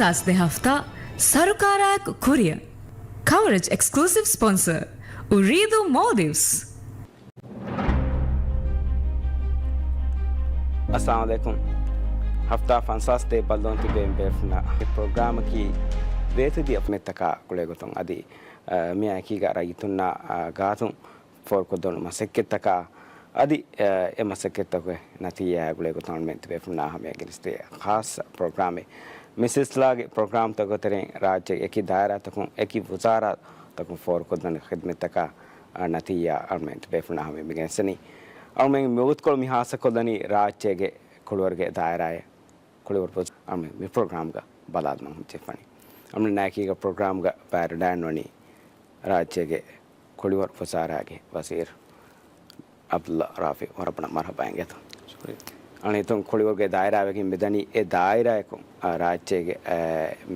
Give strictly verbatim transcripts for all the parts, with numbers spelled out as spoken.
ފަންސާސް ދެ ހަފްތާ ސަރުކާރާއެކު ކުރިއަށް. ކަވަރޭޖް އެކްސްކްލޫސިވް ސްޕޮންސަރ، އުރީދޫ މޯލްޑިވްސް. އައްސަލާމު ޢަލައިކުމް. ހަފްތާ ފަންސާސް ދޭ ބައްލަވަން ތިބޭ ބޭފުޅުންނަށް މި ޕްރޮގްރާމަކީ ވޭތުދިޔަ ފަންސާސް ދެ ހަފްތާ ގުޅޭގޮތުން އަދި، އަ، މިއާއެކީގަ ރައްޔިތުންނާ، އަ، ގާތުން ފޯރުކޮށްދޭން މަސައްކަތްތަކާ އަދި، އެ، އެ މަސައްކަތްތަކުގެ ނަތީޖާއާ ގުޅޭގޮތުން އަޅުމެން ތިބޭފުޅުންނާ ހަމަޔަށް ގެނެސްދޭ ޚާއްޞަ ޕްރޮގްރާމެއް. މި ސިލްސިލާގެ ޕްރޮގްރާމްތަކުގެ ތެރެއިން ރާއްޖޭގެ އެކި ދާއިރާތަކުން އެކި ވުޒާރާތަކުން ފޯރުކޮށްދޭނެ ޚިދްމަތްތަކާ، އަ، ނަތީޖާ އަޅުމެން ތިބޭފުޅުންނާ ހަމަޔަށް މި ގެނެސްދެނީ. އަޅުމެން މިވަގުތުކޮޅު މި ހާއްސަކޮށްލަނީ ރާއްޖޭގެ ކުޅިވަރުގެ ދާއިރާއެއް. ކުޅިވަރު ވުޒާރާ އަޅުމެން މި ޕްރޮގްރާމްގަ ބަލާލަމުން ހުން ޖެހިފަނީ. އަޅުމެންނާއެކީގަ ޕްރޮގްރާމްގަ ބައިވެރިވެވަޑައިގަންނަވަނީ ރާއްޖޭގެ ކުޅިވަރު ވުޒާރާގެ ވަޒީރު ޢަބްދުﷲ ރާފިޢު. ވަރަށް ބޮޑަށް މަރުޙަބާ އިނގޭތޯ. ޝުކުރިއްޔާ. އަޅުގަނޑު ކުޅިވަރުގެ ދާއިރާއިން މިދަނީ އެ ދާއިރާއަކުން، އާ، ރާއްޖޭގެ، އާ،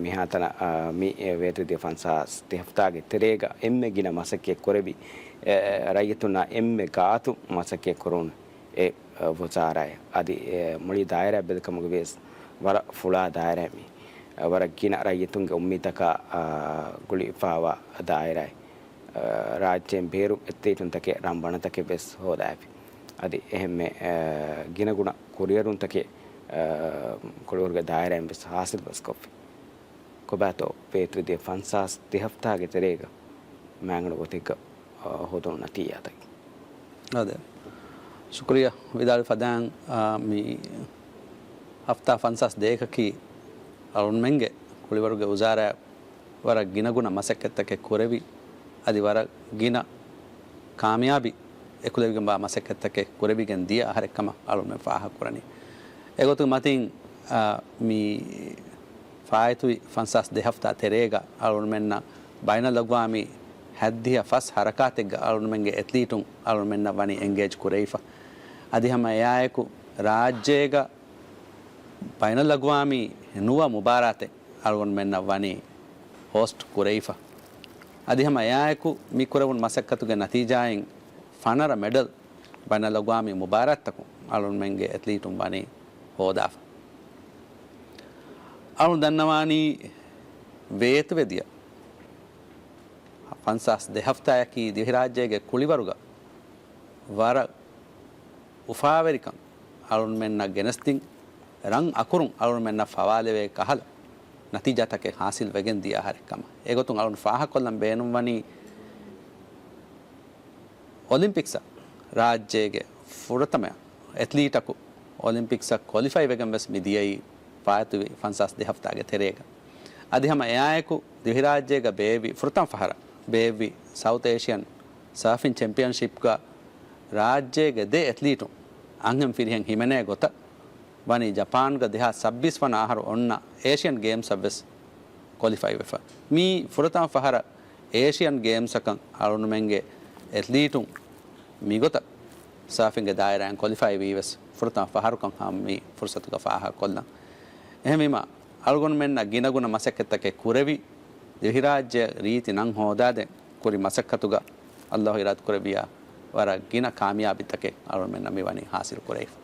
މިހާތަނަށް، އާ، މި ވޭތުދިޔަ ފަންސާސް ދެ ހަފްތާގެ ތެރޭގަ އެންމެ ގިނަ މަސައްކަތް ކުރެވި، އާ، ރައްޔިތުންނާ އެންމެ ގާތު މަސައްކަތް ކުރުނު އެ، އަ، ވުޒާރާއެއް. އަދި، އެ، މުޅި ދާއިރާ ބެލިކަމުގަ ވިޔަސް ވަރަށް ފުޅާ ދާއިރާއެއް މީ. އަ، ވަރަށް ގިނަ ރައްޔިތުންގެ އުއްމީދަކާ، އަ، ގުޅިފައިވާ ދާއިރާއެއް. އަ، ރާއްޖޭން ބޭރު އެތްލީޓުންތަކެއް ރަނގަޅު ބަނޑުތަކެއް ވެސް ހޯދާފި. އަދި އެހެންމެ، އަ، ގިނަގުނަ ކުރިއެރުންތަކެއް، އަ، ކުޅިވަރުގެ ދާއިރާއިން ވެސް ހާސިލް ވެސް ކޮށްފި. ކޮބާތޯ ވޭތުދިޔަ ފަންސާސް ދެ ހަފްތާގެ ތެރޭގަ މާތް ގުޅުންތަކެއްގަ، އަ، ހޯދުނު ނަތީޖާތަކެއް. އާދެ. ޝުކުރިއްޔާ. ވިދާޅުވި ފަދައިން، އާ، މި ހަފްތާ ފަންސާސް ދޭކަކީ އަޅުންމެންގެ ކުޅިވަރުގެ ވުޒާރާ ވަރަށް ގިނަގުނަ މަސައްކަތްތަކެއް ކުރެވި، އަދި ވަރަށް ގިނަ ކާމިޔާބީ އެކުލެވިގެންވާ މަސައްކަތްތަކެއް ކުރެވިގެން ދިޔަ އަހަރެއްކަމަށް އަޅުންމެން ފާހަގަކުރަނީ. އެގޮތުގެ މަތިން، އާ، މި ފާއިތުވި ފަންސާސް ދެ ހަފްތާ ތެރޭގަ އަޅުންމެންނަށް ބައިނަލްއަގްވާމީ ހައްދިހަ ފަސް ހަރަކާތެއްގަ އަޅުންމެންގެ އެތްލީޓުން އަޅުންމެންނަށް ވަނީ އެންގޭޖް ކުރެވިފަ. އަދި ހަމަ އެއާއެކު ރާއްޖޭގަ ބައިނަލްއަގްވާމީ ނުވަ މުބާރާތެއް އަޅުގަނޑުމެންނަށް ވަނީ ހޯސްޓް ކުރެވިފަ. އަދި ހަމަ އެއާއެކު މި ކުރެވުނު މަސައްކަތުގެ ނަތީޖާއިން ފަނަރަ މެޑަލް ބައިނަލްއަގްވާމީ މުބާރާތްތަކުން އަޅުންމެންގެ އެތްލީޓުން ވަނީ ހޯދާފަ. އަޅުން ދަންނަވާނީ ވޭތުވެދިޔަ ފަންސާސް ދެ ހަފްތާއަކީ ދިވެހިރާއްޖޭގެ ކުޅިވަރުގަ ވަރަށް އުފާވެރިކަން އަޅުންމެންނަށް ގެނެސްދިން، ރަން އަކުރުން އަޅުންމެންނަށް ފަވާލެވޭ ކަހަލަ ނަތީޖާތަކެއް ހާސިލް ވެގެން ދިޔަ އަހަރެއްކަމަށް. އެގޮތުން އަޅުން ފާހަގަކޮށްލަން ބޭނުންވަނީ އޮލިމްޕިކްސަށް ރާއްޖޭގެ ފުރަތަމަ އެތްލީޓަކު އޮލިމްޕިކްސަށް ކޮލިފައި ވެގެން ވެސް މި ދިޔައީ ފާއިތުވި ފަންސާސް ދެ ހަފްތާގެ ތެރޭގަ. އަދި ހަމަ އެއާއެކު ދިވެހިރާއްޖޭގަ ބޭއްވި ފުރަތަމަ ފަހަރަށް ބޭއްވި ސައުތް އޭޝިއަން ސާފިން ޗެމްޕިއަންޝިޕްގަ ރާއްޖޭގެ ދެ އެތްލީޓުން އަންހެން ފިރިހެން ހިމެނޭ ގޮތަށް ވަނީ ޖަޕާންގަ ދެހާސް ސައްބީސް ވަނަ އަހަރު އޮންނަ އޭޝިއަން ގޭމްސްއަށް ވެސް ކޮލިފައި ވެފަ. މީ ފުރަތަމަ ފަހަރަށް އޭޝިއަން ގޭމްސްއަކަށް އަޅުންމެންގެ އެތްލީޓުން މިގޮތަށް ސާފިންގެ ދާއިރާއިން ކޮލިފައި ވީ ވެސް ފުރަތަމަ ފަހަރުކަން ހަމަ މި ފުރުސަތުގަ ފާހަގަކޮށްލަން. އެހެންވީމަ، އަޅުގަނޑުމެންނަށް ގިނަގުނަ މަސައްކަތްތަކެއް ކުރެވި، ދިވެހިރާއްޖެ ރީތި ނަން ހޯދާދޭން ކުރި މަސައްކަތުގަ އައްލާހު އިރާދަކުރެއްވިއްޔާ، ވަރަށް ގިނަ ކާމިޔާބީތަކެއް އަޅުގަނޑުމެންނަށް މި ވަނީ ހާސިލް ކުރެވިފަ.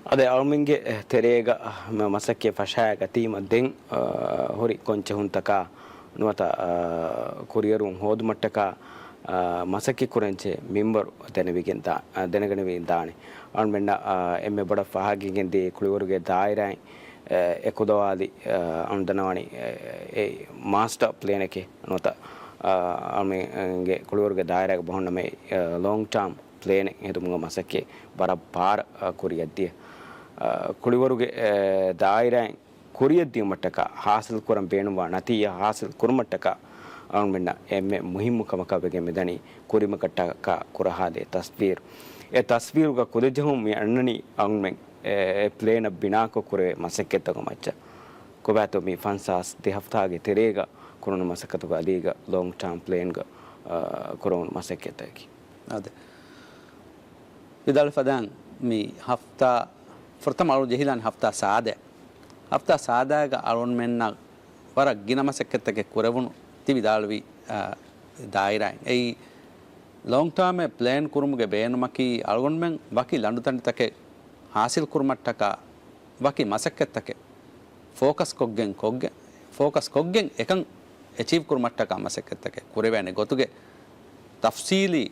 އަދި އަޅުމެންގެ ތެރޭގަ މަ-، މަސައްކަތް ފަށާގަތީމަ ދެން، އަ، ހުރި ކޮންޗެހުންތަކާ ނުވަތަ، އަ، ކުރިއެރުން ހޯދުމަށްޓަކާ، އަ، މަސައްކަތް ކުރަންޖެހޭ މިންވަރު ދެނެވިގެން ދާ-، އަ، ދެނެގަނެވިގެން ދާނެ. އަޅުމެންނަށް، އަ، އެންމެ ބޮޑަށް ފާހަގަވެގެންދިޔަ ކުޅިވަރުގެ ދާއިރާއިން، އެ، އެކުލަވާލި، އަ، އަޅުން ދަންނަވާނީ، އެ، އެ، މާސްޓަރ ޕްލޭނެކޭ ނުވަތަ، އަ، އަޅުމެންގެ ކުޅިވަރުގެ ދާއިރާގަ ބަހުންނަމޭ، އަ، ލޯންގް ޓާމް ޕްލޭނެއް ހެދުމުގަ މަސައްކަތް ވަރަށް ބާރަށް، އަ، ކުރިއަށްދިޔަ. އަ، ކުޅިވަރުގެ، އެ، ދާއިރާއިން ކުރިއަށްދިޔުމަށްޓަކާ، ހާސިލް ކުރަން ބޭނުންވާ ނަތީޖާ ހާސިލް ކުރުމަށްޓަކާ އަޅުމެންނަށް އެންމެ މުހިއްމު ކަމަކަށް ވެގެން މިދަނީ ކުރިމަގަށްޓަކާ ކުރަހާދޭ ތަސްވީރު. އެ ތަސްވީރުގަ ކުދިންޖެހުން މި އަންނަނީ އަޅުމެން އެ، އެ ޕްލޭނަށް ބިނާކޮށް ކުރެވޭ މަސައްކަތްތަކުގެ މައްޗަށް. ކޮބާތޯ މި ފަންސާސް ދެ ހަފްތާގެ ތެރޭގަ ކުރުނު މަސައްކަތުގެ އަލީގަ ލޯންގް ޓާމް ޕްލޭންގަ، އަ، ކުރެވުނު މަސައްކަތަކީ. އާދެ. ވިދާޅުވި ފަދައިން މި ހަފްތާ ފުރަތަމަ އަޅު ޖެހިލާން ހަފްތާ ސާދަ. ހަފްތާ ސާދައިގަ އަޅުންމެންނަށް ވަރަށް ގިނަ މަސައްކަތްތަކެއް ކުރެވުނު ތި ވިދާޅުވި، އާ، ދާއިރާއިން. އެއީ ލޯންގް ޓާމެއް ޕްލޭން ކުރުމުގެ ބޭނުމަކީ އަޅުގަނޑުމެން ވަކި ލަނޑުތަނޑިތަކެއް ހާސިލް ކުރުމަށްޓަކާ ވަކި މަސައްކަތްތަކެއް ފޯކަސް ކޮށްގެން، ކޮށްގެން ފޯކަސް ކޮށްގެން އެކަން އެޗީވް ކުރުމަށްޓަކާ މަސައްކަތްތަކެއް ކުރެވޭނެ ގޮތުގެ ތަފްސީލީ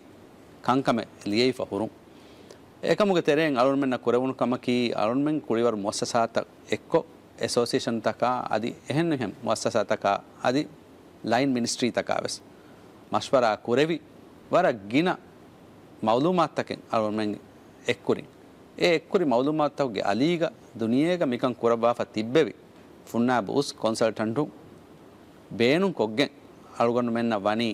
ކަންކަމެއް ލިޔެވިފަ ހުރުން. އެކަމުގެ ތެރެއިން އަޅުންމެންނަށް ކުރެވުނު ކަމަކީ، އަޅުންމެން ކުޅިވަރު މުއައްސަސާތައް އެއްކޮށް، އެސޯސިއޭޝަންތަކާ އަދި އެހެން އެހެން މުއައްސަސާތަކާ އަދި ލައިން މިނިސްޓްރީތަކާ ވެސް މަޝްވަރާ ކުރެވި، ވަރަށް ގިނަ މައުލޫމާތުތަކެއް އަޅުންމެން އެއްކުރިން. އެ އެއްކުރި މައުލޫމާތުތަކުގެ އަލީގަ ދުނިޔޭގަ މިކަން ކުރައްވާފަ ތިއްބެވި ފުންނާބު އުސް ކޮންސަލްޓަންޓުން ބޭނުން ކޮށްގެން އަޅުގަނޑުމެންނަށް ވަނީ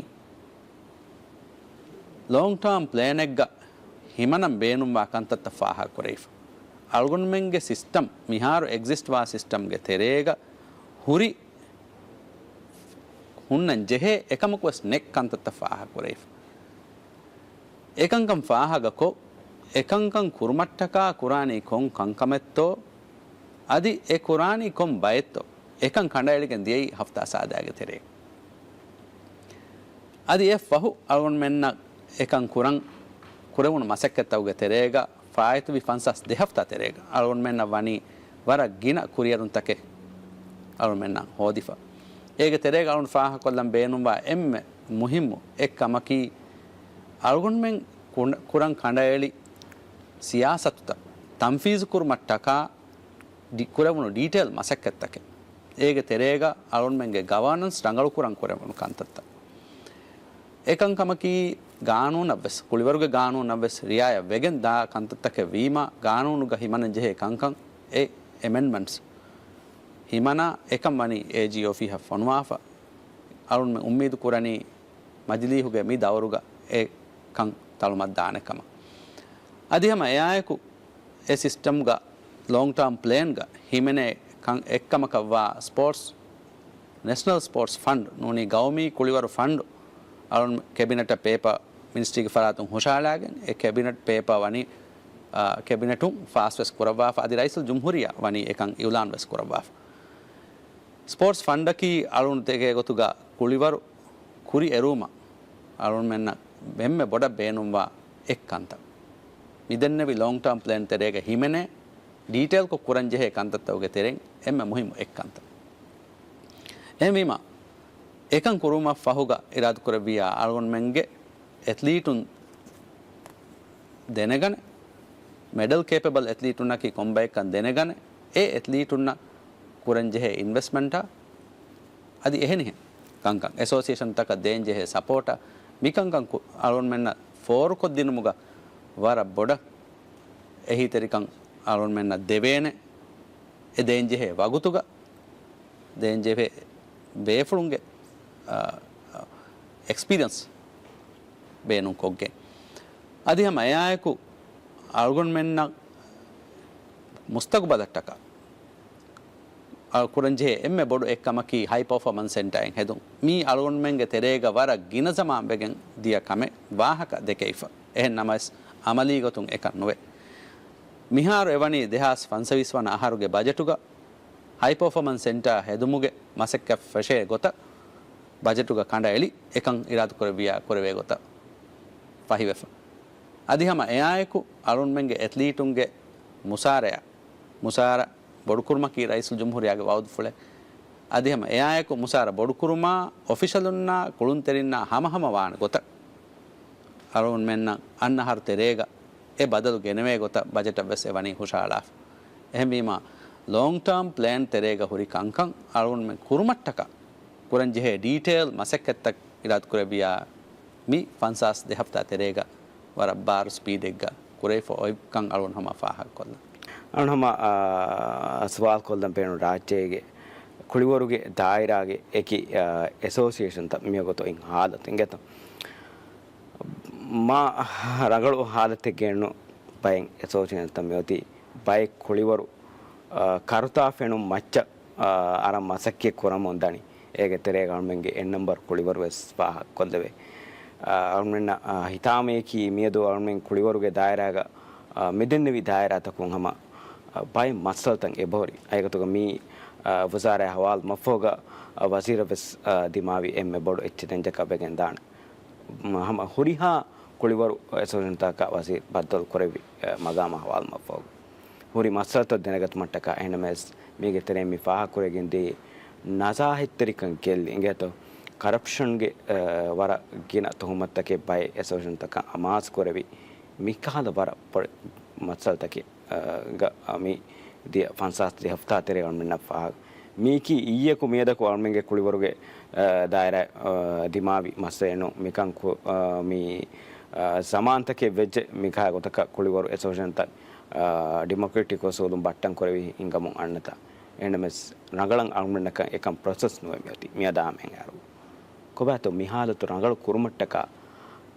ލޯންގް ޓާމް ޕްލޭނެއްގަ ހިމަނަން ބޭނުންވާ ކަންތައްތައް ފާހަގަ ކުރެވިފަ. އަޅުގަނޑުމެންގެ ސިސްޓަމް، މިހާރު އެގްޒިސްޓް ވާ ސިސްޓަމްގެ ތެރޭގަ ހުރި ހުންނަން ޖެހޭ އެކަމަކު ވެސް ނެތް ކަންތައްތައް ފާހަގަ ކުރެވިފަ. އެކަންކަން ފާހަގަކޮށް، އެކަންކަން ކުރުމަށްޓަކާ ކުރާނީ ކޮން ކަންކަމެއްތޯ، އަދި އެ ކުރާނީ ކޮން ބައެއްތޯ، އެކަން ކަނޑައެޅިގެން ދިޔައީ ހަފްތާ ސާދައިގެ ތެރޭ. އަދި އެ ފަހު އަޅުގަނޑުމެންނަށް އެކަން ކުރަން، ކުރެވުނު މަސައްކަތްތަކުގެ ތެރޭގަ ފާއިތުވި ފަންސާސް ދެ ހަފްތާ ތެރޭގަ އަޅުގަނޑުމެންނަށް ވަނީ ވަރަށް ގިނަ ކުރިއެރުންތަކެއް އަޅުގަނޑުމެންނަށް ހޯދިފަ. އޭގެ ތެރޭގަ އަޅުގަނޑު ފާހަގަކޮށްލަން ބޭނުންވާ އެންމެ މުހިއްމު އެއް ކަމަކީ، އަޅުގަނޑުމެން ކުނ-، ކުރަން ކަނޑައެޅި ސިޔާސަތުތައް ތަންފީޒު ކުރުމަށްޓަކާ ޑި-، ކުރެވުނު ޑީޓެއިލް މަސައްކަތްތަކެއް. އޭގެ ތެރޭގަ އަޅުންމެންގެ ގަވާނަންސް ރަނގަޅުކުރަން ކުރެވުނު ކަންތައްތައް. އެކަންކަމަކީ، ގާނޫނަށްވެސް، ކުޅިވަރުގެ ގާނޫނަށްވެސް ރިއާޔަތް ވެގެން ދާ ކަންތައްތަކެއް ވީމާ، ގާނޫނުގަ ހިމަނަން ޖެހޭ ކަންކަން އެ އެމެންޑްމަންޓްސް ހިމަނާ އެކަން ވަނީ އޭޖީ އޮފީހަށް ފޮނުވާފަ. އަޅުން އުއްމީދު ކުރަނީ މަޖިލީހުގެ މި ދައުރުގަ އެ ކަން ތަޅުމަށް ދާނެ ކަމަށް. އަދި ހަމަ އެއާއެކު އެ ސިސްޓަމްގަ ލޯންގް ޓާމް ޕްލޭންގަ ހިމެނޭ ކަން އެއްކަމަކަށްވާ ސްޕޯޓްސް، ނެޝަނަލް ސްޕޯޓްސް ފަންޑް ނޫނީ ގައުމީ ކުޅިވަރު ފަންޑް އަޅުން ކެބިނެޓަށް ޕޭޕާ މިނިސްޓްރީގެ ފަރާތުން ހުށަހަޅާގެން އެ ކެބިނެޓް ޕޭޕާ ވަނީ، އާ، ކެބިނެޓުން ފާސްވެސް ކުރައްވާފަ އަދި ރައީސުލް ޖުމްހޫރިއްޔާ ވަނީ އެކަން އިއުލާންވެސް ކުރައްވާފަ. ސްޕޯޓްސް ފަންޑަކީ އަޅުން ދެގޭ ގޮތުގަ ކުޅިވަރު ކުރި އެރުވުމަށް އަޅުންމެންނަށް އެންމެ ބޮޑަށް ބޭނުންވާ އެއްކަންތައް. މިދެންނެވި ލޯންގް ޓާމް ޕްލޭން ތެރޭގަ ހިމެނޭ ޑީޓެއިލްކޮށް ކުރަންޖެހޭ ކަންތައްތަކުގެ ތެރެއިން އެންމެ މުހިއްމު އެއްކަންތައް. އެހެންވީމަ، އެކަން ކުރުމަށް ފަހުގަ އިރާދަކުރެއްވިއްޔާ އަޅުގަނޑުމެންގެ އެތްލީޓުން ދެނެގަނެ، މެޑަލް ކޭޕެބަލް އެތްލީޓުންނަކީ ކޮންބައެއްކަން ދެނެގަނެ، އެ އެތްލީޓުންނަށް ކުރަންޖެހޭ އިންވެސްޓްމަންޓާ އަދި އެހެނިހެން ކަންކަން، އެސޯސިއޭޝަންތަކަށް ދޭންޖެހޭ ސަޕޯޓާ، މިކަންކަން ކު-، އަޅުގަނޑުމެންނަށް ފޯރުކޮށްދިނުމުގަ ވަރަށް ބޮޑަށް އެހީތެރިކަން އަޅުގަނޑުމެންނަށް ދެވޭނެ. އެ ދޭންޖެހޭ ވަގުތުގަ، ދޭންޖެހޭ ބޭފުޅުންގެ، އާ، އެކްސްޕީރިއަންސް ބޭނުންކޮށްގެން. އަދި ހަމަ އެއާއެކު އަޅުގަނޑުމެންނަށް މުސްތަގުބަލަށްޓަކާ އަ، ކުރަންޖެހޭ އެންމެ ބޮޑު އެއްކަމަކީ ހައި ޕަރފޯމަންސް ސެންޓާއެއް ހެދުން. މީ އަޅުގަނޑުމެންގެ ތެރޭގަ ވަރަށް ގިނަ ޒަމާން ވެގެން ދިޔަ ކަމެއް ވާހަކަ ދެކެވިފަ. އެހެން ނަމަވެސް، އަމަލީ ގޮތުން އެކަން ނުވޭ. މިހާރު އެވަނީ ދެހާސް ފަންސަވީސް ވަނަ އަހަރުގެ ބަޖެޓުގަ ހައި ޕަރފޯމަންސް ސެންޓާ ހެދުމުގެ މަސައްކަތް ފެށޭ ގޮތަށް ބަޖެޓުގަ ކަނޑައެޅި، އެކަން އިރާދަކުރެއްވިޔާ ކުރެވޭ ގޮތަށް ފަހިވެފަ. އަދި ހަމަ އެއާއެކު އަޅުންމެންގެ އެތްލީޓުންގެ މުސާރަޔާ، މުސާރަ ބޮޑުކުރުމަކީ ރައީސުލްޖުމްހޫރިއްޔާގެ ވައުދުފުޅެއް. އަދި ހަމަ އެއާއެކު މުސާރަ ބޮޑުކުރުމާ، އޮފިޝަލުންނާ ކުޅުންތެރިންނާ ހަމަހަމަ ވާނެ ގޮތަށް އަޅުގަނޑުމެންނަށް އަންނަ އަހަރު ތެރޭގަ އެ ބަދަލު ގެނެވޭ ގޮތަށް ބަޖެޓަށް ވެސް އެ ވަނީ ހުށަހަޅާފަ. އެހެންވީމާ، ލޯންގް ޓާމް ޕްލޭން ތެރޭގަ ހުރި ކަންކަން އަޅުގަނޑުމެން ކުރުމަށްޓަކާ ކުރަންޖެހޭ ޑީޓެއިލް މަސައްކަތްތައް އިރާދަކުރެއްވިޔާ، މި ފަންސާސް ދެ ހަފްތާ ތެރޭގަ ވަރަށް ބާރު ސްޕީޑެއްގަ ކުރެވިފަ އޮތްކަން އަޅުގަނޑު ހަމަ ފާހަގަކޮށްލަން. އަޅުގަނޑު ހަމަ، އާ، ސުވާލު ކޮށްލަން ބޭނުން ރާއްޖޭގެ ކުޅިވަރުގެ ދާއިރާގެ އެކި، އާ، އެސޯސިއޭޝަންތައް މިވަގުތު އިން ހާލަތު އިނގޭތަ؟ މާ ރަނގަޅު ހާލަތެއް ގެންނު ބައެއް އެސޯސިއޭޝަންތައް މިއޮތީ ބައެއް ކުޅިވަރު، އާ، ކަރުތާ ފެނުން މައްޗަށް، އާ، އަރަން މަސައްކަތް ކުރަމުން ދަނީ. އޭގެ ތެރޭގަ އަޅުމެންގެ އެން ނަމްބަރު ކުޅިވަރު ވެސް ފާހަގަކޮށްލެވޭ. އަ، އަޅުމެންނަށް، އަ، ހިތާމަޔަކީ މިއަދު އަޅުމެން ކުޅިވަރުގެ ދާއިރާގަ، އަ، މިދެންނެވި ދާއިރާތަކުން ހަމަ، އަ، ބައެއް މައްސަލަތައް އެބަހުރި. އޭގޮތުގަ މި، އަ، ވުޒާރާއާ ހަވާލު މަށްފަހުގަ، އަ، ވަޒީރަށް ވެސް، އަ، ދިމާވި އެންމެ ބޮޑު އެއްޗެއް ދެންޖަކާ ވެގެން ދާނެ. މަ-، ހަމަ ހުރިހާ ކުޅިވަރު އެސޯސިއޭޝަންތަކަށް ވަޒީރު ބައްދަލު ކުރެއްވި، އަ، މަގާމާ ހަވާލު މަށްފަހުގަ. ހުރި މައްސަލަތައް ދެނެގަތުމަށްޓަކާ އެހެންނަމަވެސް، މީގެ ތެރެއިން މި ފާހަގަކުރެވިގެންދިޔައީ، ނަޒާހަތްތެރިކަން ގެއްލި އިނގޭތޯ، ކަރަޕްޝަންގެ، އަ، ވަރަށް ގިނަ ތުހުމަތުތަކެއް ބައެއް އެސޯސިއޭޝަންތަކަށް އަމާޒުކުރެވި، މިކަހަލަ ވަރަށް ބޮޑު މައްސަލަތަކެއް، އަ، ގަ، މި ދިޔަ ފަންސާސް ދެ ހަފްތާ ތެރޭ އަޅުމެންނަށް ފާހަގަ. މީކީ އިއްޔަކު މިއަދަކު އަޅުމެންގެ ކުޅިވަރުގެ، އަ، ދާއިރާ، އަ، ދިމާވި މައްސަލައެއް ނޫން. މިކަން ކު، އަ، މި، އަ، ޒަމާންތަކެއް ވެއްޖެ މިކަހަލަ ގޮތަކަށް ކުޅިވަރު އެސޯސިއޭޝަންތައް، އަ، ޑިމޮކްރެޓިކް އުސޫލުން ބައްޓަން ކުރެވި ހިނގަމުން އަންނަތާ. އެހެންނަމަވެސް ރަނގަޅަށް އަޅުމެންނަކަށް އެކަން ޕްރޮސެސް ނުވެ މިއޮތީ މިއަދާ ހަމައެއް އަހަރު. ކޮބާތޯ މި ހާލަތު ރަނގަޅު ކުރުމަށްޓަކާ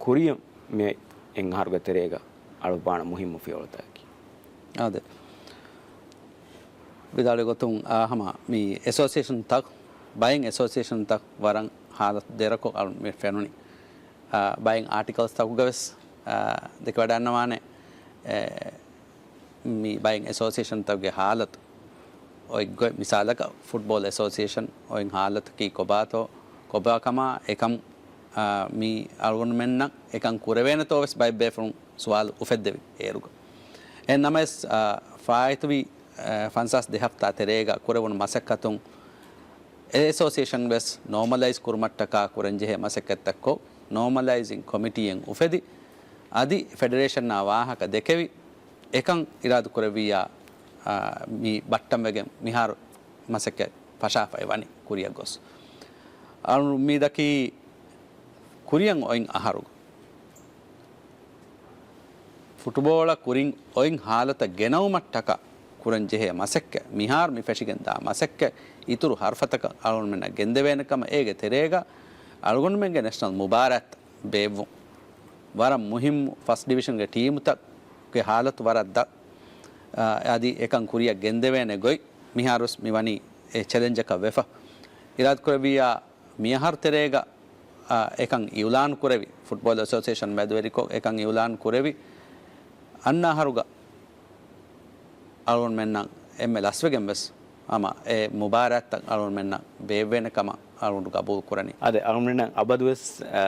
ކުރިޔަށް މި އެއް އަހަރުގެ ތެރޭގަ އަޅުއްވާނެ މުހިއްމު ފިޔަވަޅުތަކަކީ. އާދެ. ވިދާޅުވި ގޮތުން، އާ، ހަމަ މި އެސޯސިއޭޝަންތައް، ބައެއް އެސޯސިއޭޝަންތައް ވަރަށް ހާލަތު ދެރަކޮށް އަޅު މި ފެނުނީ. އާ، ބައެއް އާޓިކަލްސްތަކުގަ ވެސް، އާ، ދެކެވަޑައިގަންނަވާނެ، އެ، މި ބައެއް އެސޯސިއޭޝަންތަކުގެ ހާލަތު އޮތްގޮތް. މިސާލަކަށް ފުޓްބޯލް އެސޯސިއޭޝަން އޮތް ހާލަތަކީ ކޮބާތޯ، ކޮބާކަމާ އެކަން، އާ، މި އަޅުގަނޑުމެންނަށް އެކަން ކުރެވޭނެތޯ ވެސް ބައެއް ބޭފުޅުން ސުވާލު އުފެއްދެވި އޭރުގަ. އެހެން ނަމަވެސް، އާ، ފާއިތުވި، އާ، ފަންސާސް ދެ ހަފްތާ ތެރޭގަ ކުރެވުނު މަސައްކަތުން އެ އެސޯސިއޭޝަން ވެސް ނޯމަލައިޒް ކުރުމަށްޓަކާ ކުރަންޖެހޭ މަސައްކަތްތައްކޮށް، ނޯމަލައިޒިން ކޮމިޓީއެއް އުފެދި، އަދި ފެޑެރޭޝަންއާ ވާހަކަ ދެކެވި، އެކަން އިރާދަ ކުރެއްވިއްޔާ، އާ، މި ބައްޓަންވެގެން މިހާރު މަސައްކަތް ފަށާފައި ވަނީ ކުރިއަށް ގޮސް. އަޅު އުއްމީދަކީ ކުރިއަށް އޮތް އަހަރު ފުޓުބޯޅަ ކުރިން އޮތް ހާލަތަށް ގެނައުމަށްޓަކާ ކުރަން ޖެހޭ މަސައްކަތް، މިހާރު މި ފެށިގެން ދާ މަސައްކަތް އިތުރު ހަރުފަތަކަށް އަޅުގަނޑުމެންނަށް ގެންދެވޭނެ ކަމަށް އޭގެ ތެރޭގަ އަޅުގަނޑުމެންގެ ނެޝަނަލް މުބާރާތްތައް ބޭއްވުން. ވަރަށް މުހިއްމު ފަސްޓް ޑިވިޝަންގެ ޓީމުތަކުގެ ހާލަތު ވަރަށް ދަށް، އަދި އެކަން ކުރިއަށް ގެންދެވޭނެ ގޮތް މިހާރުވެސް މިވަނީ އެ ޗެލެންޖަކަށް ވެފަ. އިރާދަކުރެއްވިއްޔާ މިއަހަރު ތެރޭގަ، އާ، އެކަން އިއުލާން ކުރެވި، ފުޓްބޯލް އެސޯސިއޭޝަން މެދުވެރިކޮށް އެކަން އިއުލާން ކުރެވި، އަންނަ އަހަރުގަ އަޅުގަނޑުމެންނަށް އެންމެ ލަސްވެގެން ވެސް ހަމަ އެ މުބާރާތްތައް އަޅުގަނޑުމެންނަށް ބޭއްވޭނެ ކަމަށް އަޅުގަނޑު ގަބޫލު ކުރަނީ. އާދެ، އަޅުގަނޑުމެންނަށް އަބަދުވެސް، އާ،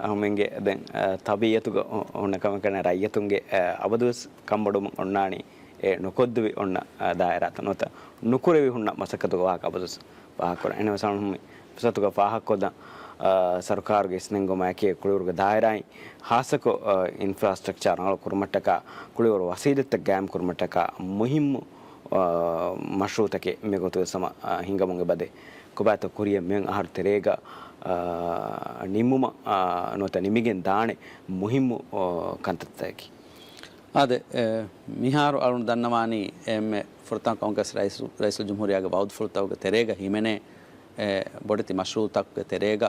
އަޅުގަނޑުމެންގެ ދެން، އާ، ތަބީއަތުގަ އޮ-، އޮންނަ ކަމަކަށް ރައްޔިތުންގެ، އާ، އަބަދުވެސް ކަންބޮޑުވުމަށް އޮންނާނީ އެ ނުކޮށްދެވި އޮންނަ، އާ، ދާއިރާތައް ނުވަތަ ނުކުރެވި ހުންނަ މަސައްކަތުގެ ވާހަކަ އަބަދުވެސް ފާހަގަކުރަން. އެހެންވެސް އަޅުގަނޑު މި ފުރުސަތުގަ ފާހަގަކޮށްދަން، އާ، ސަރުކާރުގެ އިސްނެންގުމާއެކީ ކުޅިވަރުގެ ދާއިރާއިން ހާއްސަކޮށް، އާ، އިންފްރާސްޓްރަކްޗާ ރަނގަޅު ކުރުމަށްޓަކާ ކުޅިވަރު ވަސީލަތްތައް ގާއިމް ކުރުމަށްޓަކާ މުހިއްމު، އާ، މަޝްރޫއުތަކެއް މިގޮތުވެސް ހަމަ، އާ، ހިނގަމުން އެބަދޭ. ކޮބާތޯ ކުރިއަށް މިއޮތް އަހަރު ތެރޭގަ، އާ، ނިންމުމަށް، އާ، ނުވަތަ ނިމިގެން ދާނެ މުހިއްމު، އާ، ކަންތައްތަކަކީ. އާދެ، އެ، މިހާރު އަޅުން ދަންނަވާނީ އެންމެ ފުރަތަމަ ކޮންގްރެސް ރައީސު-، ރައީސުލްޖުމްހޫރިއްޔާގެ ވައުދުފުޅުތަކުގެ ތެރޭގަ ހިމެނޭ، އެ، ބޮޑެތި މަޝްރޫއުތަކުގެ ތެރޭގަ،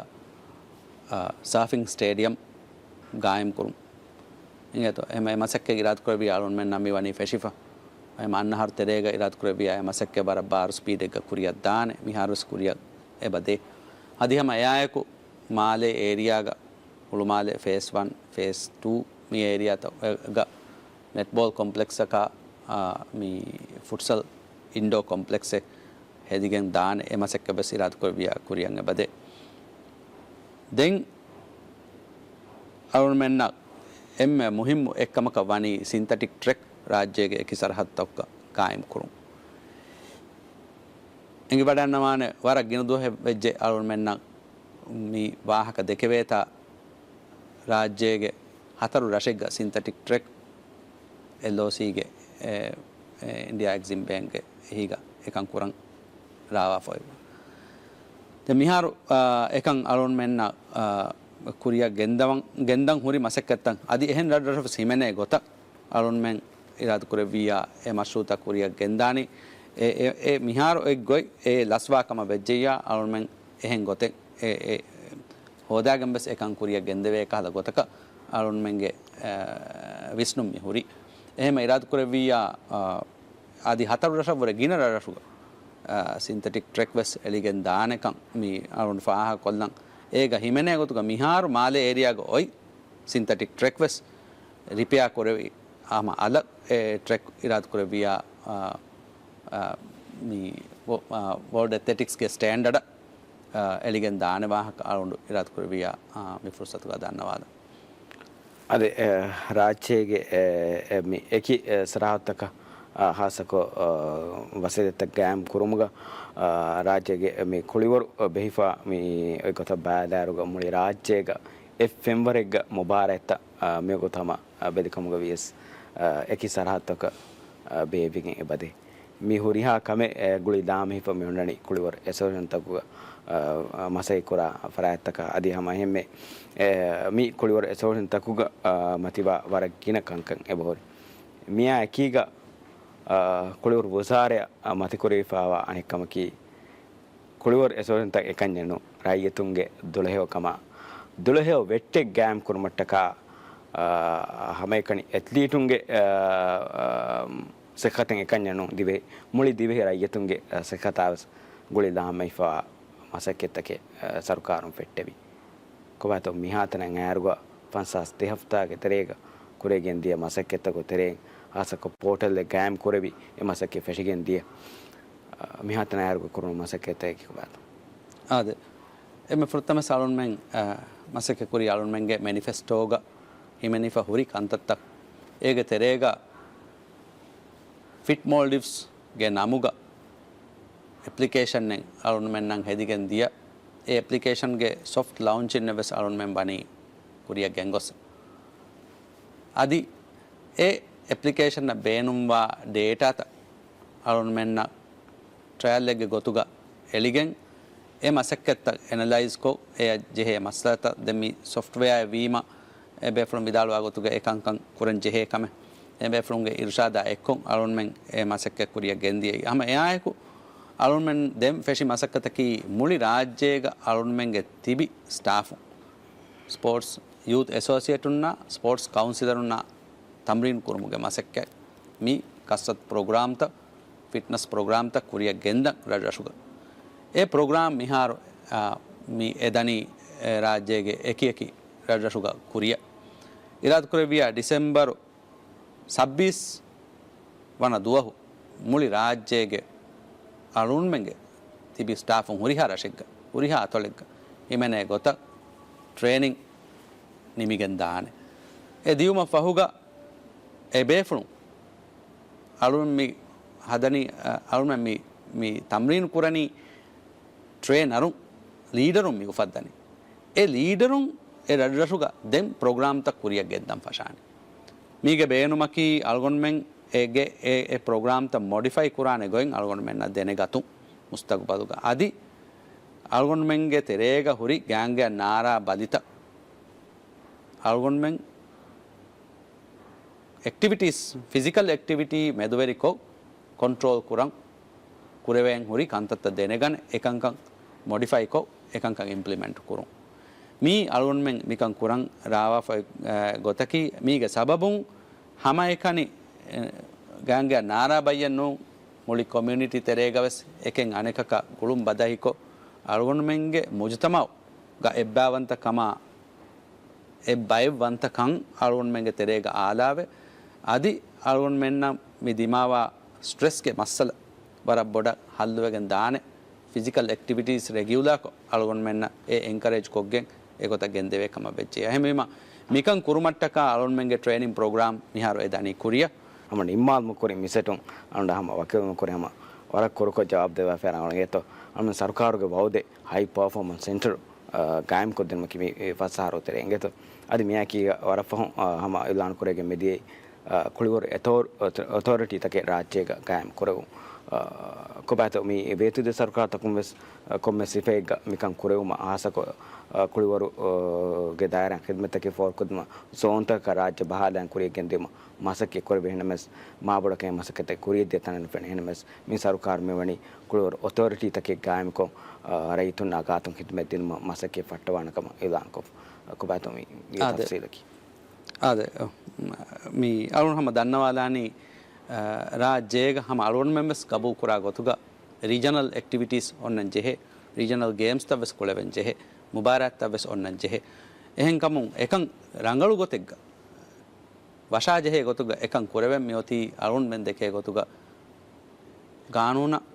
އަ، ސާފިން ސްޓޭޑިއަމް ގާއިމްކުރުން. އިނގޭތޯ، އެމަ-، އެ މަސައްކަތް އިރާދަކުރެއްވިއްޔާ އަޅުންމެންނަށް މިވަނީ ފެށިފަ. އެމަ އަންނަ އަހަރު ތެރޭގަ އިރާދަކުރެއްވިއްޔާ އެ މަސައްކަތް ވަރަށް ބާރު ސްޕީޑެއްގަ ކުރިއަށް ދާނެ، މިހާރުވެސް ކުރިއަށް އެބަދޭ. އަދި ހަމަ އެއާއެކު މާލޭ އޭރިއާގަ ހުޅުމާލެ ފޭސް ވަން، ފޭސް ޓޫ މި އޭރިއާތައްގަ ނެޓްބޯލް ކޮމްޕްލެކްސްއަކާ، އާ، މި ފުޓްސަލް އިންޑޯ ކޮމްޕްލެކްސެއް ހެދިގެން ދާނެ އެ މަސައްކަތް ވެސް އިރާދަކުރެއްވިއްޔާ ކުރިއަށް އެބަދޭ. ދެން އަޅުގަނޑުމެންނަށް އެންމެ މުހިއްމު އެއްކަމަކަށް ވަނީ ސިންތެޓިކް ޓްރެކް ރާއްޖޭގެ އެކި ސަރަހައްދުތަކުގަ ގާއިމްކުރުން. އެނގިވަޑައިގަންނަވާނެ ވަރަށް ގިނަ ދުވަހެއް ވެއްޖެ އަޅުގަނޑުމެންނަށް މި ވާހަކަ ދެކެވޭތާ ރާއްޖޭގެ ހަތަރު ރަށެއްގަ ސިންތެޓިކް ޓްރެކް އެލްއޯސީގެ، އެ، އެ، އިންޑިއާ އެގްޒިމް ބޭންކްގެ އެހީގަ އެކަން ކުރަން ރާވާފައިވޭ. ދެން މިހާރު، އާ، އެކަން އަޅުގަނޑުމެންނަށް، އާ، ކުރިއަށް ގެންދަވަން، ގެންދަން ހުރި މަސައްކަތްތައް އަދި އެހެން ރަށްރަށަށް ވެސް ހިމެނޭ ގޮތަށް އަޅުގަނޑުމެން އިރާދަކުރެއްވިއްޔާ އެ މަޝްރޫއުތައް ކުރިއަށް ގެންދާނީ. އެ، އެ، އެ މިހާރު އޮތް ގޮތް އެ ލަސްވާ ކަމަށް ވެއްޖެއްޔާ އަޅުގަނޑުމެން އެހެން ގޮތެއް އެ، އެ ހޯދާގެން ވެސް އެކަން ކުރިއަށް ގެންދެވޭ ކަހަލަ ގޮތަކަށް އަޅުގަނޑުމެންގެ، އެ، ވިސްނުން މި ހުރީ. އެހެން އިރާދަކުރެއްވިއްޔާ، އަ، އަދި ހަތަރު ރަށަށްވުރެ ގިނަ ރަށްރަށުގަ، އަ، ސިންތެޓިކް ޓްރެކް ވެސް އެޅިގެން ދާނެކަން މި އަޅުގަނޑު ފާހަގަކޮށްލަން. އޭގަ ހިމެނޭ ގޮތުގަ މިހާރު މާލޭ އޭރިއާގަ އޮތް ސިންތެޓިކް ޓްރެކް ވެސް ރިޕެއާ ކުރެވި ހަމަ އަލަށް އެ ޓްރެކް އިރާދަކުރެއްވިއްޔާ، އާ، އާ، މި ވޯ-، އާ، ވޯލްޑް އެތްލެޓިކްސްގެ ސްޓޭންޑަޑަށް، އާ، އެޅިގެން ދާނެ ވާހަކަ އަޅުގަނޑު އިރާދަކުރެއްވިއްޔާ، އާ، މި ފުރުސަތުގަ ދަންނަވާލަން. އަދި، އެ، ރާއްޖޭގެ، އެ، އެ، މި އެކި، އެ، ސަރަހައްދުތަކަށް، އާ، ހާއްސަކޮށް، އާ، ވަސީލަތްތައް ގާއިމް ކުރުމުގަ، އާ، ރާއްޖޭގެ މި ކުޅިވަރު ބެހިފާ މި އޮތް ގޮތަށް ބަލާއިރުގަ މުޅި ރާއްޖޭގަ އެއް ފެންވަރެއްގަ މުބާރާތްތައް، އާ، މިވަގުތު ހަމަ، އާ، ބެލިކަމުގަ ވިޔަސް، އާ، އެކި ސަރަހައްދަކަށް، އާ، ބޭއްވިގެން އެބަދޭ. މި ހުރިހާ ކަމެއް، އެ، ގުޅި ލާމެހިފަ މި ހުންނަނީ ކުޅިވަރު އެސޯސިއޭޝަންތަކުގަ، އާ، މަސައްކަތް ކުރާ ފަރާތްތަކަށް. އަދި ހަމަ އެހެންމެ، އެ، މި ކުޅިވަރު އެސޯސިއޭޝަންތަކުގަ، އާ، މަތިވާ ވަރަށް ގިނަ ކަންކަން އެބަހުރި. މިއާ އެކީގަ، އާ، ކުޅިވަރު ވުޒާރައަށް މަތިކުރެވިފައިވާ އަނެއް ކަމަކީ، ކުޅިވަރު އެސޯސިއޭޝަންތައް އެކަންޏެއް ނޫން، ރައްޔިތުންގެ ދުޅަހެޔޮ ކަމާ، ދުޅަހެޔޮ ވެއްޓެއް ގާއިމް ކުރުމަށްޓަކާ، އާ، ހަމައެކަނި އެތްލީޓުންގެ، އާ، އާ، ސިއްހަތެއް އެކަންޏެއް ނޫން، ދިވެހި، މުޅި ދިވެހި ރައްޔިތުންގެ، އާ، ސިއްހަތާވެސް ގުޅި ލާމެހިފައިވާ މަސައްކަތްތަކެއް، އާ، ސަރުކާރުން ފެއްޓެވި. ކޮބާތޯ މިހާތަނަށް އައިއިރުގަ ފަންސާސް ތި ހަފްތާގެ ތެރޭގަ ކުރެވިގެން ދިޔަ މަސައްކަތްތަކުގެ ތެރެއިން ހާއްސަކޮށް ޕޯޓަލްއެއް ގާއިމް ކުރެވި އެ މަސައްކަތް ފެށިގެން ދިޔަ، އާ، މިހާތަނަށް އައިއިރުގަ ކުރުނު މަސައްކަތްތަކަކީ ކޮބާތޯ؟ އާދެ، އެންމެ ފުރަތަމަ އަޅުންމެން، އާ، މަސައްކަތް ކުރީ އަޅުންމެންގެ މެނިފެސްޓޯގަ ހިމެނިފަ ހުރި ކަންތައްތައް. އޭގެ ތެރޭގަ ފިޓް މޯލްޑިވްސްގެ ނަމުގަ އެޕްލިކޭޝަންއެއް އަޅުންމެންނަށް ހެދިގެން ދިޔަ. އެ އެޕްލިކޭޝަންގެ ސޮފްޓް ލައުންޗިން ވެސް އަޅުންމެން ވަނީ ކުރިއަށް ގެންގޮސް. އަދި އެ އެޕްލިކޭޝަނަށް ބޭނުންވާ ޑޭޓާތައް އަޅުންމެންނަށް ޓްރަޔަލްއެއްގެ ގޮތުގަ އެޅިގެން، އެ މަސައްކަތްތައް އެނަލައިޒްކޮށް، އެއަށް ޖެހޭ މައްސަލަތައް، ދެން މި ސޮފްޓްވެއާއެއް ވީމަ، އެ ބޭފުޅުން ވިދާޅުވާ ގޮތުގަ އެ ކަންކަން ކުރަން ޖެހޭ ކަމެއް، އެ ބޭފުޅުންގެ އިރުޝާދާ އެއްކޮށް އަޅުންމެން އެ މަސައްކަތް ކުރިއަށް ގެންދިޔައީ. ހަމަ އެއާއެކު އަޅުންމެން ދެން ފެށި މަސައްކަތަކީ މުޅި ރާއްޖޭގަ އަޅުންމެންގެ ތިބި ސްޓާފުން، ސްޕޯޓްސް ޔޫތް އެސޯސިއޭޓުންނާ ސްޕޯޓްސް ކައުންސިލަރުންނާ ތަމްރީން ކުރުމުގެ މަސައްކަތް. މި ކަސްރަތު ޕްރޮގްރާމްތައް، ފިޓްނަސް ޕްރޮގްރާމްތައް ކުރިއަށް ގެންދަން ރަށްރަށުގަ. އެ ޕްރޮގްރާމް މިހާރު، އާ، މި އެދަނީ، އެ، ރާއްޖޭގެ އެކިއެކި ރަށްރަށުގަ ކުރިއަށް. އިރާދަކުރެއްވިޔާ ޑިސެމްބަރު ސައްބީސް ވަނަ ދުވަހު މުޅި ރާއްޖޭގެ އަޅުންމެންގެ ތިބި ސްޓާފުން ހުރިހާ ރަށެއްގަ، ހުރިހާ އަތޮޅެއްގަ ހިމެނޭ ގޮތަށް ޓްރޭނިން ނިމިގެން ދާނެ. އެ ދިޔުމަށް ފަހުގަ އެ ބޭފުޅުން އަޅުން މި ހަދަނީ، އަ، އަޅުން މި، މި ތަމްރީނު ކުރަނީ ޓްރޭނަރުން، ލީޑަރުން މި އުފައްދަނީ. އެ ލީޑަރުން އެ ރަށްރަށުގަ ދެން ޕްރޮގްރާމްތައް ކުރިއަށް ގެންދަން ފަށާނެ. މީގެ ބޭނުމަކީ އަޅުގަނޑުމެން އޭގެ އެ، އެ ޕްރޮގްރާމްތައް މޮޑިފައި ކުރާނެ ގޮތް އަޅުގަނޑުމެންނަށް ދެނެގަތުން މުސްތަގުބަލުގަ. އަދި އަޅުގަނޑުމެންގެ ތެރޭގަ ހުރި ގާނގެއަށް ނާރާ ބަލިތައް އަޅުގަނޑުމެން އެކްޓިވިޓީސް، ފިޒިކަލް އެކްޓިވިޓީ މެދުވެރިކޮށް، ކޮންޓްރޯލް ކުރަން ކުރެވޭން ހުރި ކަންތައްތައް ދެނެގަނެ، އެކަންކަން މޮޑިފައިކޮށް، އެކަންކަން އިމްޕްލިމެންޓް ކުރުން. މީ އަޅުގަނޑުމެން މިކަން ކުރަން ރާވާފަ އޮތް، އަ، ގޮތަކީ، މީގެ ސަބަބުން ހަމައެކަނި، އެ، ގާނގެއަށް ނާރާ ބައްޔެއް ނޫން، މުޅި ކޮމިއުނިޓީ ތެރޭގަވެސް އެކެއް އަނެކަކަށް ގުޅުން ބަދަހިކޮށް، އަޅުގަނޑުމެންގެ މުޖުތަމަޢުގަ އެއްބައިވަންތަ ކަމާ، އެއްބައެއްވަންތަކަން އަޅުގަނޑުމެންގެ ތެރޭގަ އާލާވެ، އަދި އަޅުގަނޑުމެންނަށް މި ދިމާވާ ސްޓްރެސްގެ މައްސަލަ ވަރަށް ބޮޑަށް ހައްލުވެގެން ދާނެ، ފިޒިކަލް އެކްޓިވިޓީސް ރެގިއުލާކޮށް އަޅުގަނޑުމެންނަށް އެ އެންކަރޭޖް ކޮށްގެން އެގޮތަށް ގެންދެވޭ ކަމަށް ވެއްޖެ. އެހެންވީމަ، މިކަން ކުރުމަށްޓަކާ އަޅުގަނޑުމެންގެ ޓްރޭނިން ޕްރޮގްރާމް މިހާރު އެ ދަނީ ކުރިއަށް. ހަމަ ނިންމާލުމުގެ ކުރިން މިސެޓުން އަޅުގަނޑަށް ހަމަ ވަކިވުމުގެ ކުރިން ހަމަ ވަރަށް ކުރުކޮށް ޖަވާބު ދެއްވާފައި އަޅުގަނޑު އެތޯ. އަޅުގަނޑު ސަރުކާރުގެ ވައުދެއް ހައި ޕަރފޯމަންސް ސެންޓަރު، އާ، ގާއިމްކޮށްދިނުމަކީ މި ފަސް އަހަރު ތެރޭ އިނގޭތޯ. އަދި މިއާއެކީގަ ވަރަށް ފަހުން، އާ، ހަމަ އިޢުލާނު ކުރެވިގެން މިދިޔައީ، އާ، ކުޅިވަރު އެތޯ-، އޮތޯ-، އޮތޯރިޓީތަކެއް ރާއްޖޭގަ ގާއިމް ކުރެވުން. އާ، ކޮބާތޯ މި ވޭތުދިވެހި ސަރުކާރުތަކުން ވެސް، އާ، ކޮންމެ ސިފައެއްގަ މިކަން ކުރެވުމަށް ހާއްސަކޮށް، އާ، ކުޅިވަރު، އާ، ގެ ދާއިރާ ޚިދްމަތްތަކެއް ފޯރުކޮށްދިނުމަށް ޒޯންތަކަކަށް ރާއްޖެ ބަހާލައިގެން ކުރިއަށް ގެންދިއުމަށް މަސައްކަތް ކުރެވި ހިނަމެސް، މާބޮޑަކަށް މަސައްކަތެއް ކުރިއަށްދިޔަ ތަނެއް ނުފެނޭ ހިނަމެސް، މި ސަރުކާރު މިވަނީ ކުޅިވަރު އޮތޯރިޓީތަކެއް ގާއިމްކޮށް، އާ، ރައްޔިތުންނާ ގާތުން ޚިދުމަތް ދިނުމަށް މަސައްކަތް ފައްޓަވާނެ ކަމަށް އިޢުލާންކޮށް، ކޮބާތޯ މި އާދެ. ތަފްސީލަކީ. އާދެ، މި އަޅުން ހަމަ ދަންނަވާލާނީ، އާ، ރާއްޖޭގަ ހަމަ އަޅުގަނޑުމެން ވެސް ގަބޫލުކުރާ ގޮތުގަ ރީޖަނަލް އެކްޓިވިޓީސް އޮންނަން ޖެހޭ، ރީޖަނަލް ގޭމްސްތައް ވެސް ކުޅެވެން ޖެހޭ، މުބާރާތްތައް ވެސް އޮންނަން ޖެހޭ. އެހެންކަމުން އެކަން ރަނގަޅު ގޮތެއްގަ ވަށާޖެހޭ ގޮތުގަ އެކަން ކުރެވެން މިއޮތީ އަޅުންމެން ދެކޭ ގޮތުގަ ގާނޫނަށް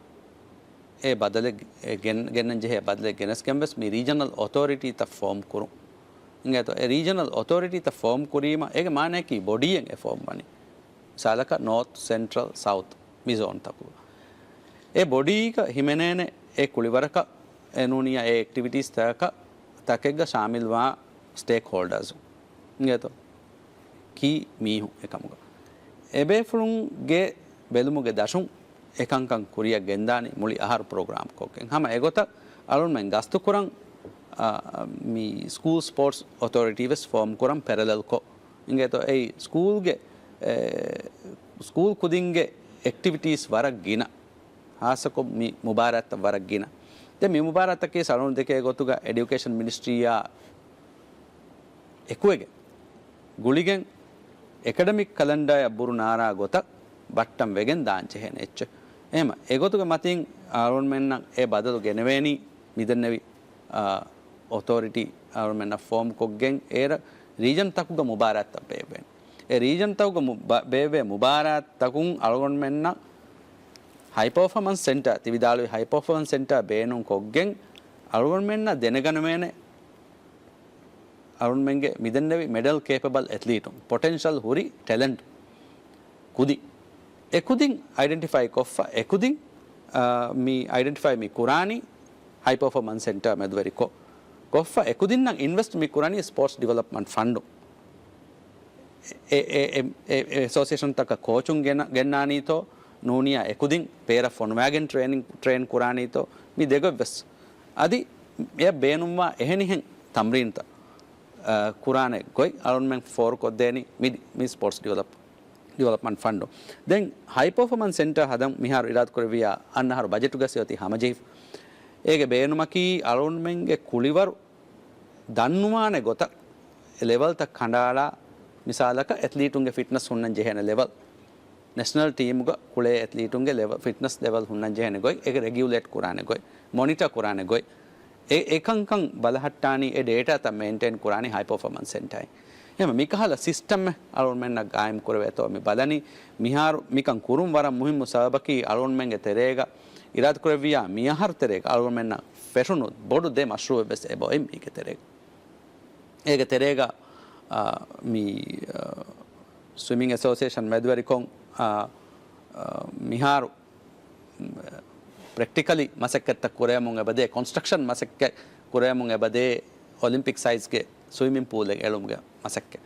އެ ބަދަލެއް، އެ ގެން، ގެންނަން ޖެހޭ ބަދަލެއް ގެނެސްގެން ވެސް މި ރީޖަނަލް އޮތޯރިޓީތައް ފޯމް ކުރުން. އިނގޭތޯ، އެ ރީޖަނަލް އޮތޯރިޓީތައް ފޯމް ކުރީމަ އޭގެ މާނައަކީ ބޮޑީއެއް އެ ފޯމް ވަނީ. މިސާލަކަށް ނޯތް، ސެންޓްރަލް، ސައުތް މި ޒޯންތަކުގަ. އެ ބޮޑީގަ ހިމެނޭނެ އެ ކުޅިވަރަކަށް އެ ނޫނިޔާ އެ އެކްޓިވިޓީސްތަކަކަށް ތަކެއްގަ ޝާމިލްވާ ސްޓޭކް ހޯލްޑާސް އިނގޭތޯ؟ ކީ މީހުން އެކަމުގަ. އެބޭފުޅުންގެ ބެލުމުގެ ދަށުން އެކަންކަން ކުރިއަށް ގެންދާނީ މުޅި އަހަރު ޕްރޮގްރާމް ކޮށްގެން. ހަމަ އެގޮތަށް އަޅުންމެން ގަސްތުކުރަން، އާ، މި ސްކޫލް ސްޕޯޓްސް އޮތޯރިޓީ ވެސް ފޯމް ކުރަން ޕެރަލަލް ކޮށް އިނގޭތޯ؟ އެއީ ސްކޫލްގެ، އެ، ސްކޫލް ކުދިންގެ އެކްޓިވިޓީސް ވަރަށް ގިނަ. ހާއްސަކޮށް މި މުބާރާތްތައް ވަރަށް ގިނަ. ދެން މި މުބާރާތަކީ އަޅުން ދެކޭ ގޮތުގަ އެޑިއުކޭޝަން މިނިސްޓްރީއާ އެކުވެގެން ގުޅިގެން އެކަޑަމިކް ކަލަންޑާއަށް ބުރު ނާރާ ގޮތަށް ބައްޓަން ވެގެން ދާން ޖެހޭނެ އެއްޗެއް. އެހެމަ އެގޮތުގެ މަތިން އަޅުންމެންނަށް އެ ބަދަލު ގެނެވޭނީ މިދެންނެވި، އާ، އޮތޯރިޓީ އަޅުމެންނަށް ފޯމް ކޮށްގެން އޭރަށް ރީޖަންތަކުގަ މުބާރާތްތައް ބޭއްވޭނެ. އެ ރީޖަންތަކުގަ މު-، ބަ-، ބޭއްވޭ މުބާރާތްތަކުން އަޅުގަނޑުމެންނަށް ހައި ޕަރފޯމަންސް ސެންޓާ، ތި ވިދާޅުވި ހައި ޕަރފޯމަންސް ސެންޓާ ބޭނުން ކޮށްގެން އަޅުގަނޑުމެންނަށް ދެނެގަނެވޭނެ އަޅުންމެންގެ މިދެންނެވި މެޑަލް ކޭޕަބަލް އެތްލީޓުން، ޕޮޓެންޝަލް ހުރި ޓެލެންޓް ކުދިން. އެ ކުދިން އައިޑެންޓިފައި ކޮށްފަ، އެ ކުދިން، އާ، މި އައިޑެންޓިފައި މި ކުރާނީ ހައި ޕަރފޯމަންސް ސެންޓާ މެދުވެރިކޮށް، ކޮށްފަ އެ ކުދިންނަށް އިންވެސްޓް މި ކުރާނީ ސްޕޯޓްސް ޑިވެލޮޕްމަންޓް ފަންޑު. އެ، އެ، އެ، އެ، އެ އެސޯސިއޭޝަންތަކަށް ކޯޗުން ގެން، ގެންނާނީތޯ، ނޫނިޔާ އެކުދިން ބޭރަށް ފޮނުވާގެން ޓްރޭނިން، ޓްރޭން ކުރާނީތޯ، މި ދެގޮތްވެސް. އަދި އެ ބޭނުންވާ އެހެނިހެން ތަމްރީންތައް، އަ، ކުރާނެ ގޮތް އަޅުންމެން ފޯރުކޮށްދޭނީ މި، މި ސްޕޯޓްސް ޑިވެލޮޕް، ޑިވެލޮޕްމަންޓް ފަންޑު. ދެން ހައި ޕަރފޯމަންސް ސެންޓާ ހަދަން މިހާރު އިރާދަކުރެއްވިޔާ އަންނަ އަހަރު ބަޖެޓުގަ އޮތީ ހަމަޖެހިފަ. އޭގެ ބޭނުމަކީ އަޅުންމެންގެ ކުޅިވަރު ދަންނުވާނެ ގޮތަށް ލެވަލްތައް ކަނޑައަޅާ، މިސާލަކަށް އެތްލީޓުންގެ ފިޓްނަސް ހުންނަން ޖެހޭނެ ލެވަލް، ނެޝަނަލް ޓީމުގަ ކުޅޭ އެތްލީޓުންގެ ލެވަ-، ފިޓްނަސް ލެވަލް ހުންނަން ޖެހޭނެ ގޮތް، އޭގެ ރެގިއުލޭޓް ކުރާނެ ގޮތް، މޮނިޓަ ކުރާނެ ގޮތް، އެ، އެކަންކަން ބަލަހައްޓާނީ އެ ޑޭޓާތައް މެއިންޓެއިން ކުރާނީ ހައި ޕަރފޯމަންސް ސެންޓާއިން. އެހެން މިކަހަލަ ސިސްޓަމެއް އަޅުގަނޑުމެންނަށް ގާއިމް ކުރެވޭތޯ މި ބަލަނީ. މިހާރު މިކަން ކުރުން ވަރަށް މުހިއްމު ސަބަބަކީ އަޅުގަނޑުމެންގެ ތެރޭގަ އިރާދަކުރެއްވިޔާ މި އަހަރު ތެރޭގަ އަޅުގަނޑުމެންނަށް ފެށުނު ބޮޑު ދެ މަޝްރޫއެއް ވެސް އެބައޮތް މީގެ ތެރޭގަ. އޭގެ ތެރޭގަ، އާ، މި، އާ، ސްވިމިން އެސޯސިއޭޝަން މެދުވެރިކޮށް، އާ، އާ، މިހާރު، މް، ޕްރެކްޓިކަލީ މަސައްކަތްތައް ކުރެވެމުން އެބަދޭ، ކޮންސްޓްރަކްޝަން މަސައްކަތް ކުރެވެމުން އެބަދޭ، އޮލިމްޕިކް ސައިޒްގެ ސްވިމިން ޕޫލެއް އެޅުމުގެ މަސައްކަތް.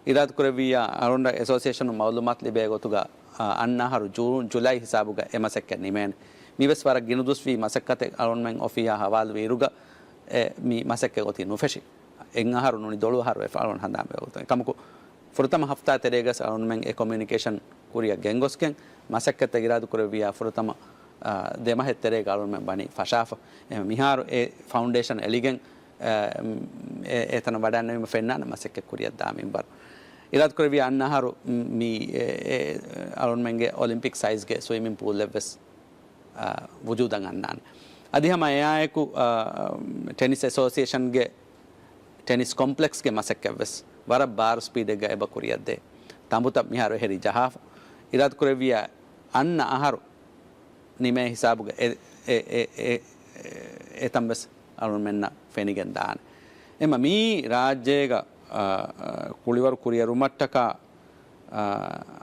އިރާދަކުރެއްވިއްޔާ އަޅުގަނޑަށް އެސޯސިއޭޝަނުން މައުލޫމާތު ލިބޭ ގޮތުގަ، އާ، އަންނަ އަހަރު ޖޫން، ޖުލައި ހިސާބުގަ އެ މަސައްކަތް ނިމޭނެ. މިވެސް ވަރަށް ގިނަ ދުވަސްވީ މަސައްކަތެއް އަޅުގަނޑުމެން އޮފީހާ ހަވާލުވި އިރުގަ، އެ، މި މަސައްކަތް އޮތީ ނުފެށި. އެއް އަހަރު ނޫނީ ދޮޅު އަހަރު ވެފަ އަޅުގަނޑު ހަނދާން ވެވަގުތު. އެކަމަކު، ފުރަތަމަ ހަފްތާ ތެރޭގަސް އަޅުގަނޑުމެން އެ ކޮމިއުނިކޭޝަން ކުރިއަށް ގެންގޮސްގެން، މަސައްކަތްތައް އިރާދަކުރެއްވިޔާ ފުރަތަމަ، އާ، ދެ މަހެއް ތެރޭގަ އަޅުގަނޑުމެން ވަނީ ފަށާފަ. އެ، މިހާރު އެ ފައުންޑޭޝަން އެޅިގެން، އާ، އެ، އެތަނަށް ވަޑައިގެންނެވީމަ ފެންނާނެ މަސައްކަތް ކުރިއަށް ދާ މިންވަރު. އިރާދަކުރެއްވިޔާ އަންނަ އަހަރު މި، އެ، އެ، އަޅުގަނޑުމެންގެ އޮލިމްޕިކް ސައިޒްގެ ސްވިމިން ޕޫލެއްވެސް އާ، ވުޖޫދަށް އަންނާނެ. އަދި ހަމަ އެއާއެކު، އާ، ޓެނިސް އެސޯސިއޭޝަންގެ ޓެނިސް ކޮމްޕްލެކްސްގެ މަސައްކަތްވެސް ވަރަށް ބާރު ސްޕީޑެއްގަ އެބަ ކުރިއަށްދޭ. ތަނބުތައް މިހާރު އެހެރި ޖަހާފަ. އިރާދަކުރެއްވިޔާ އަންނަ އަހަރު ނިމޭ ހިސާބުގަ އެ، އެ، އެ، އެ، އެ، އެތަންވެސް އަޅުގަނޑުމެންނަށް ފެނިގެން ދާނެ. އެމަ މީ ރާއްޖޭގަ، އާ، އާ، ކުޅިވަރު ކުރިއެރުމަށްޓަކާ އާ،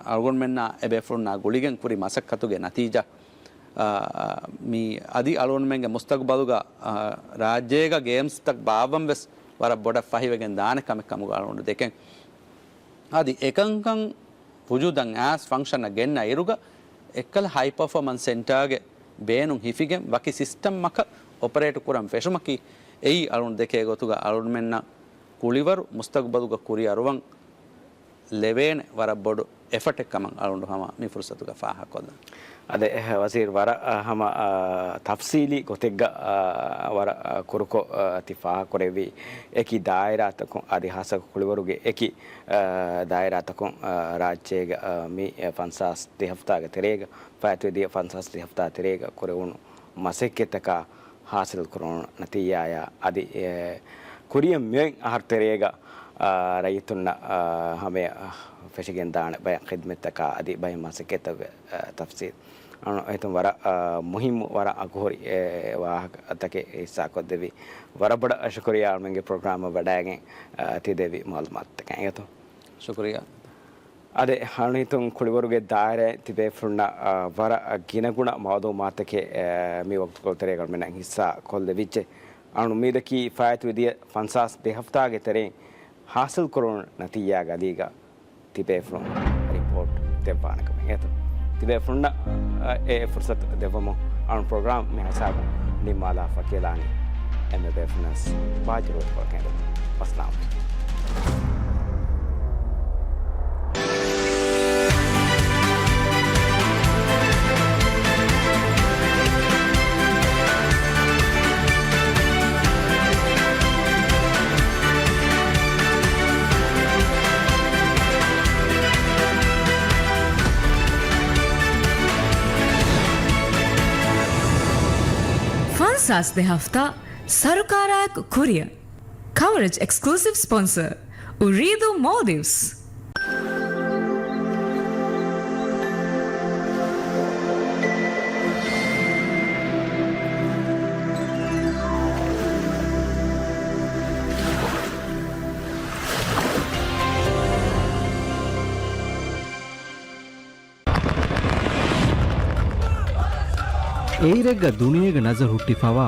އަޅުގަނޑުމެންނާ އެބޭފުޅުންނާ ގުޅިގެން ކުރި މަސައްކަތުގެ ނަތީޖާ، އާ، މި އަދި އަޅުގަނޑުމެންގެ މުސްތަގުބަލުގަ، އާ، ރާއްޖޭގަ ގޭމްސްތައް ބާއްވަން ވެސް ވަރަށް ބޮޑަށް ފަހިވެގެން ދާނެ ކަމެއް ކަމުގަ އަޅުގަނޑު ދެކެން. އަދި އެކަންކަން ވުޖޫދަށް އައިސް ފަންކްޝަނަށް ގެންނަ އިރުގަ އެއްކަލަ ހައި ޕަރފޯމަންސް ސެންޓާގެ ބޭނުން ހިފިގެން ވަކި ސިސްޓަމްއަކަށް އޮޕަރޭޓު ކުރަން ފެށުމަކީ އެއީ އަޅުގަނޑު ދެކޭ ގޮތުގަ އަޅުގަނޑުމެންނަށް ކުޅިވަރު މުސްތަގުބަލުގަ ކުރިއަރުވަން ލެވޭނެ ވަރަށް ބޮޑު އެފަޓެއް ކަމަށް އަޅުގަނޑު ހަމަ މި ފުރުސަތުގަ ފާހަގަކޮށްލަން. އާދެ، އެ، ވަޒީރު ވަރަށް، އަ، ހަމަ، އަ، ތަފްސީލީ ގޮތެއްގަ، އަ، ވަރަށް، އަ، ކުރުކޮށް، އަ، ތި ފާހަގަކުރެއްވި އެކި ދާއިރާތަކުން، އަދި ހާއްސަކޮށް ކުޅިވަރުގެ އެކި، އަ، ދާއިރާތަކުން، އަ، ރާއްޖޭގަ، އަ، މި، އެ، ފަންސާސް ދެ ހަފްތާގެ ތެރޭގަ، ފައިތުވެދިޔަ ފަންސާސް ދެ ހަފްތާ ތެރޭގަ ކުރެވުނު މަސައްކަތްތަކާ ހާސިލް ކުރުނު ނަތީޖާޔާ އަދި، އެ، ކުރިއަށް މިއޮތް އަހަރު ތެރޭގަ، އާ، ރައްޔިތުންނަށް، އާ، ހަމަޔަށް، އާ، ފެށިގެން ދާނެ ބައެއް ޚިދްމަތްތަކާ އަދި ބައެއް މަސައްކަތްތަކުގެ، އާ، ތަފްސީލް. އަޅު އެތުން ވަރަށް، އާ، މުހިއްމު، ވަރަށް އަގުހުރި، އެ، ވާހަކަތަކެއް ހިއްސާކޮށްދެއްވި. ވަރަށް ބޮޑަށް ޝުކުރިޔާ އަޅުމެންގެ ޕްރޮގްރާމަށް ވަޑައިގެން، އާ، ތި ދެއްވި މައުލޫމާތުތަކަށް. އެތުން. ޝުކުރިޔާ. އާދެ، އަޅުން ހިތުން ކުޅިވަރުގެ ދާއިރާއިން ތިބޭފުޅުންނަށް، އާ، ވަރަށް ގިނަގުނަ މައުލޫމާތަކެއް، އާ، މި ވަގުތުކޮޅު ތެރޭގަ އަޅުމެންނަށް ހިއްސާ ކޮށްލެވިއްޖެ. އަޅުން އުއްމީދަކީ ފާއިތުވި ދިޔަ ފަންސާސް ދެ ހަފްތާގެ ތެރެއިން ހާސިލް ކުރުނު ނަތީޖާގަ އަލީގަ ތިބޭފުޅުން ރިޕޯޓް ދެއްވާނެ ކަމެއް. އެތަ؟ ތިބޭފުޅުންނަށް، އަ، އެ ފުރުސަތު ދެއްވަމުން އަޅުން ޕްރޮގްރާމް މި ހިސާބުން ނިންމާލާފަ ކިޔަލާނީ. އެންމެ ބޭފުޅުންނަށް ބާއްޖަވެރިކޮޅަކަށް. އައްސަލާމު ޢަލައިކުމް. ފަންސާސް ދެ ހަފްތާ ސަރުކާރާއެކު ކުރިއަށް. ކަވަރޭޖް އެކްސްކްލޫސިވް ސްޕޮންސަރ، އުރީދޫ މޯލްޑިވްސް. އެއިރެއްގަ ދުނިޔޭގެ ނަޒަރު ހުއްޓިފަވާ